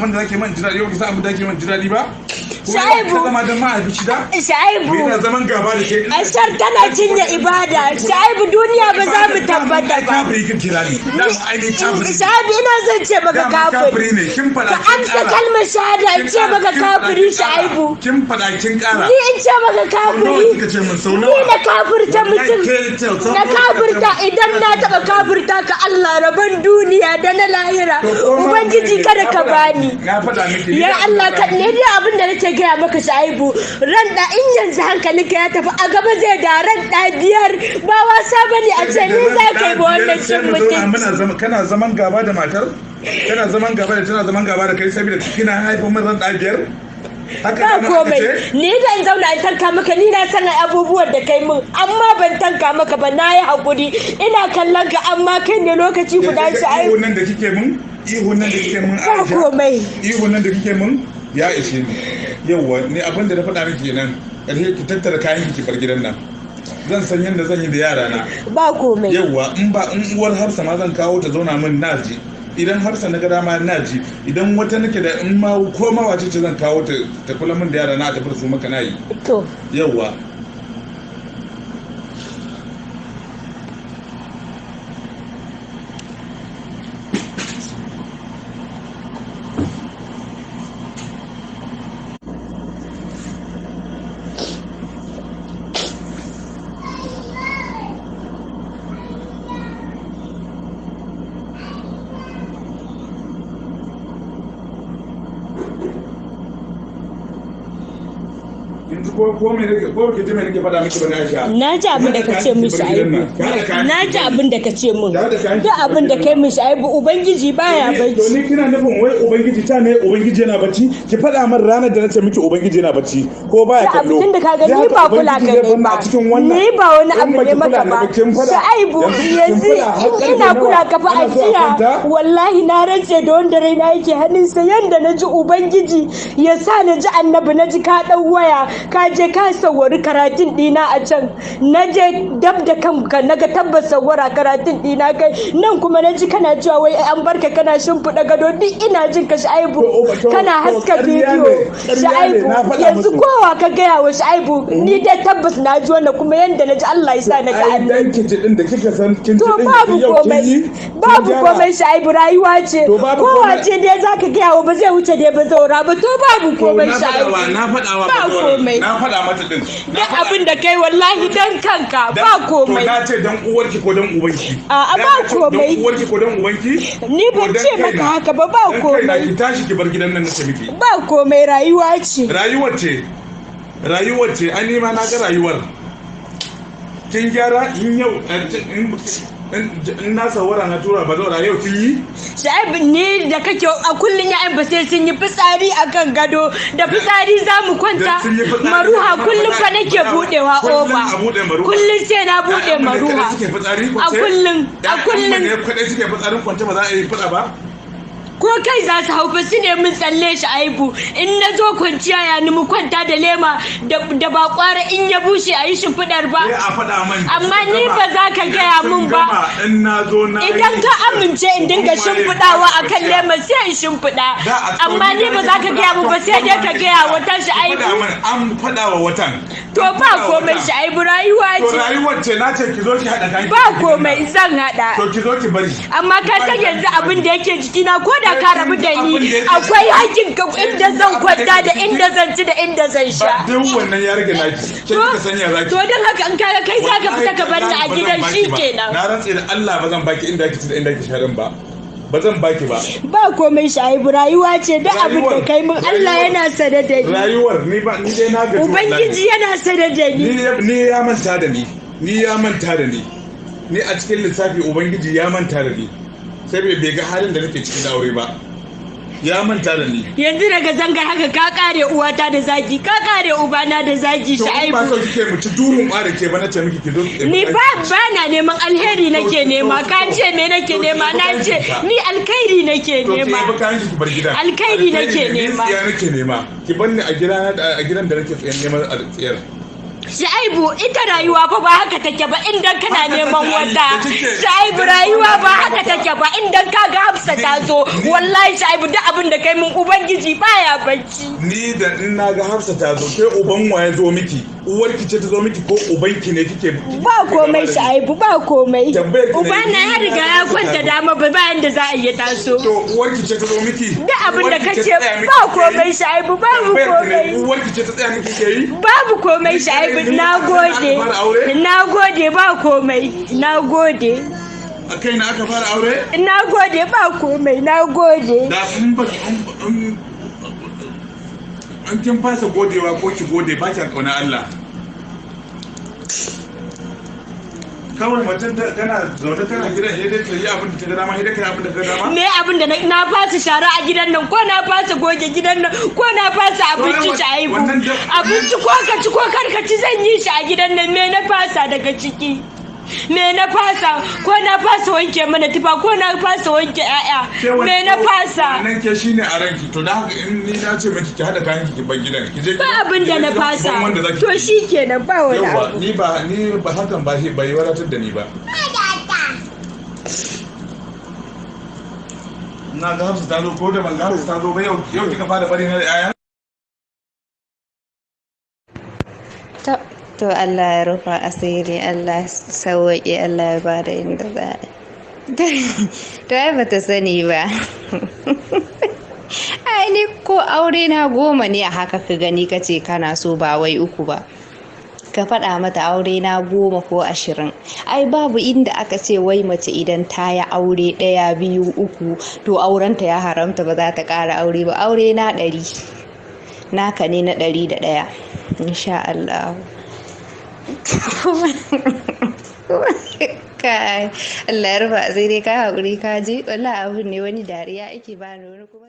Abin da zake man ji daɗi, ba ki san abin da zake man ji daɗi ba. Shaibu. Ka zama dan mahaifi shida. Shaibu. Yana zaman gaba da ke. Ashar tana cinye ibada. Shaibu, duniya ba za mu tabbata ba. Kafiri kin kira ni. Dama ai ni kafiri. Shaibu, ina zan ce maka Dama kafiri. kafiri ne, kin faɗa Ka kin amsa ƙara. kalmar shahada in Kin ce ƙara, maka kin faɗa, kafiri kin ƙara. Shaibu. Kin faɗa kin ƙara. Ni in ce maka Sau nawa kafiri. kika ce min, sau Ni nawa? na kafirta mutum. Wallahi ke ce, sau Na nawa kika ce kafirta min? idan na taɓa kafirta ka, Allah rabon duniya da na lahira. To, ko ma Ubangiji mene ne? kada Na ka faɗa bani. miki, na faɗa miki. Ni Ya da Allah faɗa ka miki. ne dai abin da nake gaya maka Shaibu, ran da in yanzu hankalinka ya tafi a gaba zai da ran da 5 ba wasa bane a ce ni za ka yi wa wannan cin mutunci. Muna zama, kana zaman gaba da matar, kana zaman gaba da, tana zaman gaba da kai saboda kina haifar min ran ɗa 5, haka Ba dama aka komai ce? Ni da in zauna in tanka maka, ni na san abubuwan da kai min, amma ban tanka maka ba, na yi hakuri ina kallon ka, amma kai ne lokaci guda Yanzu Shaibu. Ihun nan da kike mun, ihun nan da kike mun, Ba Aisha, komai. ihun nan da kike mun ya ishe ni. Yawwa, ni abin da na faɗa miki kenan, ƙarshe ki tattara kayan ki, ki bar gidan nan, zan san yadda zan yi da yara na. Ba komai. Yawwa, in ba in uwar Hafsa ma zan kawo ta zauna min naji, idan Hafsa na ga dama naji, idan wata nake da in ma ko ma wace ce zan kawo ta ta kula min da yara na, a tafi da su maka nayi. To. Yawwa. Yanzu ko me nake, ko ke ji me nake faɗa miki bane, Aisha? Na ji abin da ka ce min, Shaibu. Na ji abin da ka ce min. Duk abin da kai min, Shaibu, Ubangiji baya To bacci. ni kina nufin wai ubangiji ta ne, ubangiji yana bacci? Ki faɗa min ranar da nace miki ubangiji yana bacci ko baya Da kallo. abin da ka ga Ya ni haka ba kula ubangiji ka zai ne bar ni ba. a cikin wannan. Ni ba wani In abu baki ne maka kula ni ba. kin faɗa. Shaibu, Yanzu kin yanzu faɗa har in ƙarfe ina nawa? kula ka fa Ana so a ajiya. kwanta? Wallahi na rantse da wanda raina yake hannunsa, yanda na ji Ubangiji ya sa na ji annabi, na ji ka ɗau waya ka je ka sawari karatun ɗina a can, na je dab da kanka na ga tabbas sawara karatun ɗina kai nan, kuma na ji kana cewa wai an barka kana shimfiɗa gado, duk ina jin ka Shaibu, To, kana to, haska ƙarya bidiyo. ne, ƙarya ne, Shaibu, na faɗa yanzu musu. kowa ka gaya wa Shaibu, ni dai tabbas na ji wannan, kuma yanda na ji Allah ya sa na ga Ai annabi. dan ki ji din da kika san kin ji To din babu yau kin komai, yi, kin babu gyara. komai Shaibu, rayuwa ce. To babu Kowa komai. ce dai zaka gaya wa ba zai wuce dai ba zaura ba, to babu To komai na faɗa wa, Shaibu. na faɗa wa Ba bazawarar. komai. Na faɗa mata din. Na Duk faɗa- abin da kai wallahi dan kanka, ba komai. To na ce dan uwarki ko dan ubanki? A'a, Dan ba na ce komai. Dan uwarki ko dan ubanki? Ni ban Ko dan ce maka kaina? haka ba, ba Dan kaina, komai. ki tashi ki bar gidan nan nace miki. Ba komai, rayuwa ce. Rayuwar ce. Rayuwar ce, ai ni ma na ga rayuwar. Kin gyara in yau in na sawara na tura ba zaura yau kin yi? Shaibu, ni da kake a kullun ya'yan ba sai sun yi fitsari a kan gado, da fitsari za mu kwanta. Da sun yi fitsari, Maruha ba- kullum fa ba- nake ba- budewa kullum oba. a buɗe maruha. Kullum sai na bude Ƴaƴanmu ne kaɗai maruha. suke fitsari A kwance? kullum, a Ƴaƴanmu kullum. ne kaɗai suke fitsarin kwance ba za a yi faɗa ba? Ko kai za su hau fa su ne mun tsalle shi aibu, in na zo kwanciya ya ni mu kwanta da lema da ba kwara in ya bushe a yi shimfiɗar ba. Sai a faɗa min. Amma ni ba za ka gaya mun ba. In na zo na Idan ka amince in dinga shimfiɗawa a kan lema sai in shimfiɗa, amma ni ba za ka gaya mun ba, sai dai ka gaya wata shi aibu. An faɗa wa watan. To ba komai shi aibu, rayuwa To ce. rayuwar ce, na ce ki zo ki haɗa kayan. Ba komai, zan haɗa. To ki zo ki bari. Amma ka san yanzu abin da yake jikina, ko da ka rabu da ni akwai hakkin ka, inda zan kwanta da inda zan ci da inda zan sha. Ba duk wannan ya rage naki. Ke kika sanya zaki. To don haka in kaga kai zaka fita ka bar ni a gidan shi kenan. Na rantse da Allah ba zan baki inda ki ci da inda ki sha din ba. Ba zan baki ba. Ba komai Shaibu, rayuwa ce, duk abin da kai min Allah yana sane da ni. Rayuwar ni ba ni dai na gaji. Ubangiji yana sane da ni. Ni ya manta da ni. Ni ya manta da ni. Ni a cikin lissafi Ubangiji ya manta da ni. Sai bai ga halin da nake cikin aure ba. Ya manta da ni. Yanzu daga zanga haka ka kare uwata da zagi, ka kare ubana da zagi. To in ba Shaibu. so kike mu ci duhun ba da ke ba, na ce miki ki zo ki Ni ba na neman alheri nake nema, ka ce me nake nema, na ce ni alkhairi nake To ki nema. yi kayan ki bar gidan. Alkhairi nake ne, nema. Ni tsiya nake nema. Ki bar ni a gidan da nake tsayen neman a tsiyar. Sha'ibu, ita rayuwa fa ba haka take ba idan kana Haka neman take ai, wata. da kike- Sha'ibu, rayuwa ba haka take ba idan ka ga Hafsa ta zo. Wallahi Sha'ibu, duk abin da kai mun Ubangiji baya bacci. Ni da in na ga Hafsa ta zo, ke uban wa ya zo miki? Uwarki ce ta zo miki ko ubanki ne kike? Ba komai Sha'ibu, ba komai. Tambayar ki ne, Ubana ya ni riga na ya ga Hafsa kwanta ta zo. dama ba bayan da za a iya taso. To uwarki ce ta zo miki? Duk abin da Uwarki ce kace ta tsaya miki ba kike yi? komai Sha'ibu, babu Tambayar ki ne, komai. uwarki ce ta tsaya miki kike yi? Babu komai Sha'ibu, Ni na aka gode. fara aure? Na gode, ba komai. Na gode. A kai na aka fara aure? Na gode, ba komai, na gode. Da in ba in kin fasa godewa ko ki gode, ba ki kauna Allah. Kawai mutum tana zaune tana gidan, sai dai ta yi abin da ta ga dama, sai dai ka yi abin da ka ga dama. Me abin da na fasa shara a gidan nan, ko na fasa goge gidan nan, ko na fasa abinci Sha'ibu? Wannan Abinci ko ka ci ko kar ka ci zan yi shi a gidan nan. Me na fasa daga ciki? Me na fasa? Ko na fasa wanke mana tufa, ko na fasa wanke 'ya'ya? Ke Me na fasa? Wannan ke shine a ranki. To da haka in ni na ce miki ki hada kayan ki ki bar gidan, ki je Ba abin da ki je na gidan fasa. uban wanda zaki To ci. shikenan, ba wani Yauwa, abu. ni ba hakan ba shi bai wadatar da ni ba. Na ga Hafsa ta zo ko da ban ga Hafsa ta zo ba, yau yau kika fara bari na da 'ya'ya. To Allah ya rufa asiri, Allah ya sauwaƙe, Allah ya bada inda za a yi. To ai bata sani ba. Ai ni ko aure na 10 ne a haka ka gani ka ce kana so, ba wai uku ba. Ka faɗa mata aure na 10 ko 20. Ai babu inda aka ce wai mace idan ta yi aure ɗaya, biyu, uku, to aurenta ya haramta, ba za ta ƙara aure ba. Aure na 100. Naka ne na 101. Insha Allah. Kai, Allah ya rufa asiri, ka haƙuri ka ji. Wallahi abun ne wani dariya ake bani wani kuma.